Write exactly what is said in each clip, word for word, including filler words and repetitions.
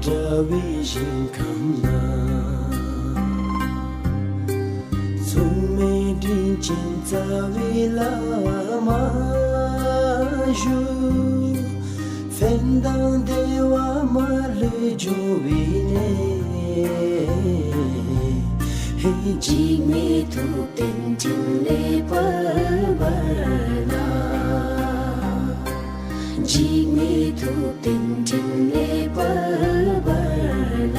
དྲ་བའི་ཞིང་ཁམས་ན། མཚུངས་མེད་དྲིན་ཅན་རྩ་བའི་བླ་མ་བཞུགས། ཕན་དང་བདེ་བ་མ་ལུས་འབྱུང་བའི་གནས། འཇིགས་མེད་ཐུབ་བསྟན་འཕྲིན་ལས་ཕུར་བུར་ལ། འཇིགས་མེད་ཐུབ་བསྟན་འཕྲིན་ལས་ཕུར་བུར་ལ།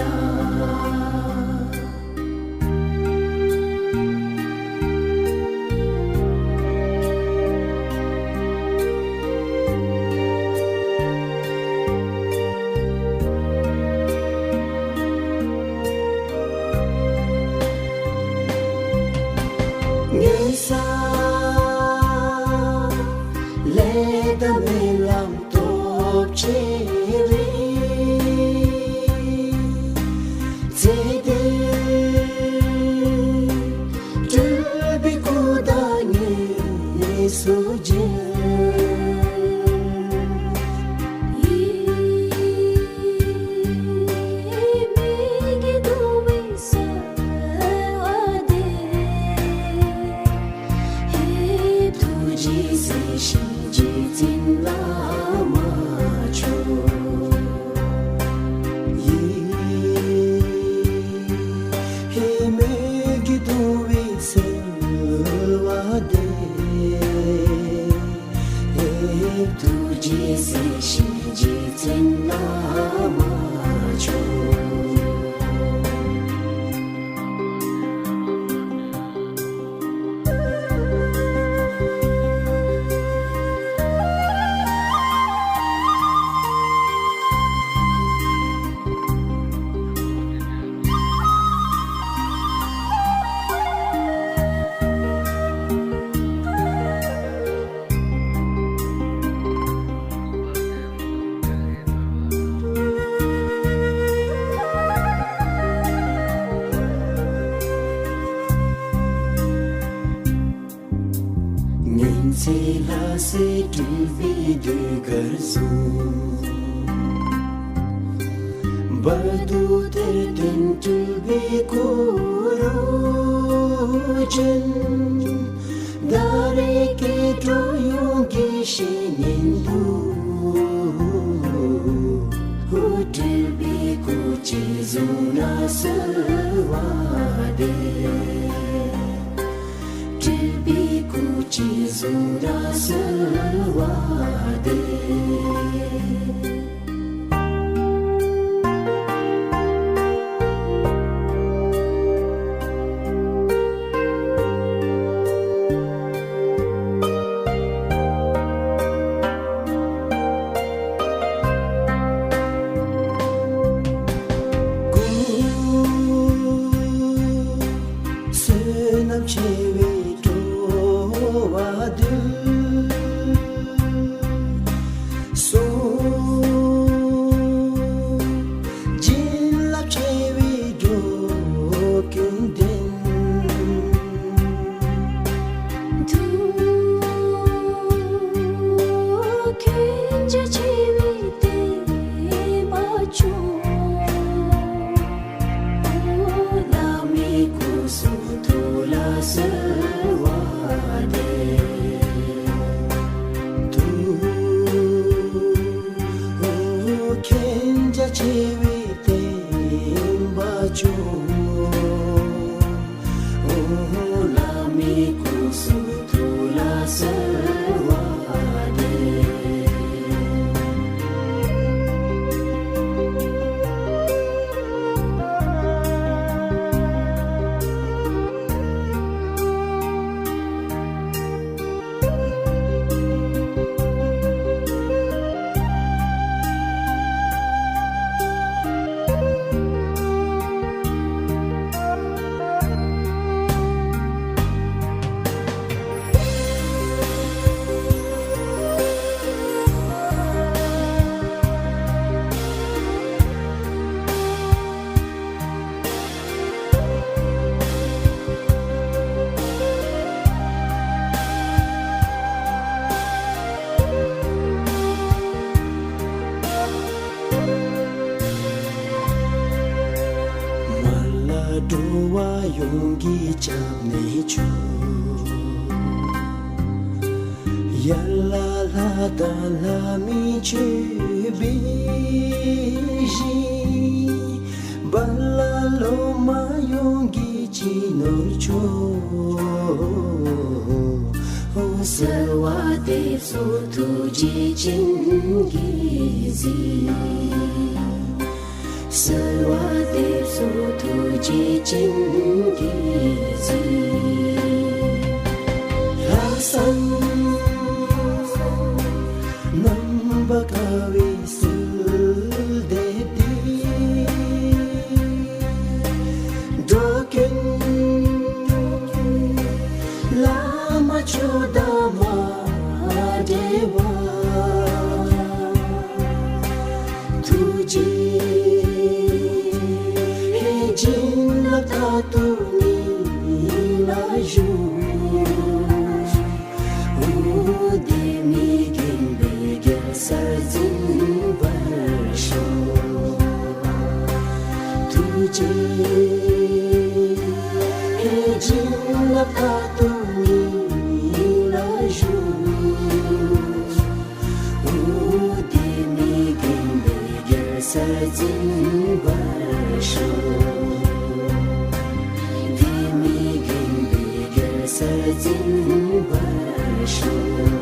ངན་ས་ལས་དང་རྨི་ལམ་སྟོབས་ཆེ་བའི་ཚེ་འདིར། སྤྲུལ་པའི་སྐུ་དང་ངལ་གསོ་རྒྱུ། ཡིད་མི་དགེ་སྡུག་པའི་གསོལ་བ་འདེབས། ཐུགས་རྗེས་གཟིགས་ཤིང་རྗེ་བཙུན་བླ་མ་མཆོག། ཡིད་མི་དགེ་སྡུག་པའི་གསོལ་བ་འདེབས། ཐུགས་རྗེས་གཟིགས་ཤིང་རྗེ་བཙུན་བླ་མ་མཆོག། ཉིན་མཚན་ལྷ་སའི་སྤྲུལ་པའི་ཟློས་གར་གསུང་། བར་དོ་གཏེར་སྟོན་སྤྲུལ་པའི་གུ་རུ་ཅན། ད་རེས་སྐྱེ་འགྲོ་ཡོངས་ཀྱི་བཤེས་གཉེན་དུ། སྤྲུལ་པའི་སྐུ་ཅིག་བཟུང་ན་གསོལ་བ་འདེབས། སྤྲུལ་པའི་སྐུ་ཅིག་བཟུང་ན་གསོལ་བ་འདེབས། བསོད་ནམས་ཆེ་བའི་སྤྲོ་བ་འདོད་གསུམ། བྱིན་རླབས་ཆེ་བའི་འགྲོ་ཀུན་ལྡན། ཐུགས་མཁྱེན་རྒྱ་ཆེ་བའི་བསྟན་པ་སྐྱོང་། བླ་མའི་སྐུ་གསུང་ཐུགས་ལ་གསོལ་བ་འདེབས། ཐུགས་མཁྱེན་རྒྱ་ཆེ་བའི་བསྟན་པ་སྐྱོང་། བླ་མའི་སྐུ་གསུང་ཐུགས་ལ་གསོལ་བ་འདེབས། སྐྱབས་གནས་མཆོག་ཡར་ལ་ལྷ་དང་ལྷ་མིན་མཆོད་པའི་ཞིང་། བར་ལ་སློབ་མ་ཡོངས་ཀྱི་སྤྱི་ནོར་མཆོག་གསོལ་བ་འདེབས་སོ་ཐུགས་རྗེ་ཅན་གྱིས་གཟིགས། གསོལ་བ་འདེབས་སོ་ཐུགས་རྗེ་ཅན་གྱིས་གཟིགས། ལྷག་བསམ་རྣམ་པར་དཀར་བའི་གསོལ་འདེབས་འདི། འགྲོ་ཀུན་བླ་མ་མཆོག་དང་མ་འབྲལ་བར། ཐུགས་རྗེའི་བྱིན་རླབས་རྟག་ཏུ་ཉིད་ལ་བཞུགས། འོ་དེ་མི་མཁྱེན་པའི་རྒྱལ་སར་འཛིན་པར་ཤོག་ཐུགས་རྗེའི་བྱིན་རླབས་རྟག་ཏུ་ཉིད་ལ་བཞུགས། འོ་དེ་མི་མཁྱེན་པའི་རྒྱལ་སར་འཛིན་པར་ཤོག་དེ་མི་མཁྱེན་པའི་རྒྱལ་སར་འཛིན་པར་ཤོག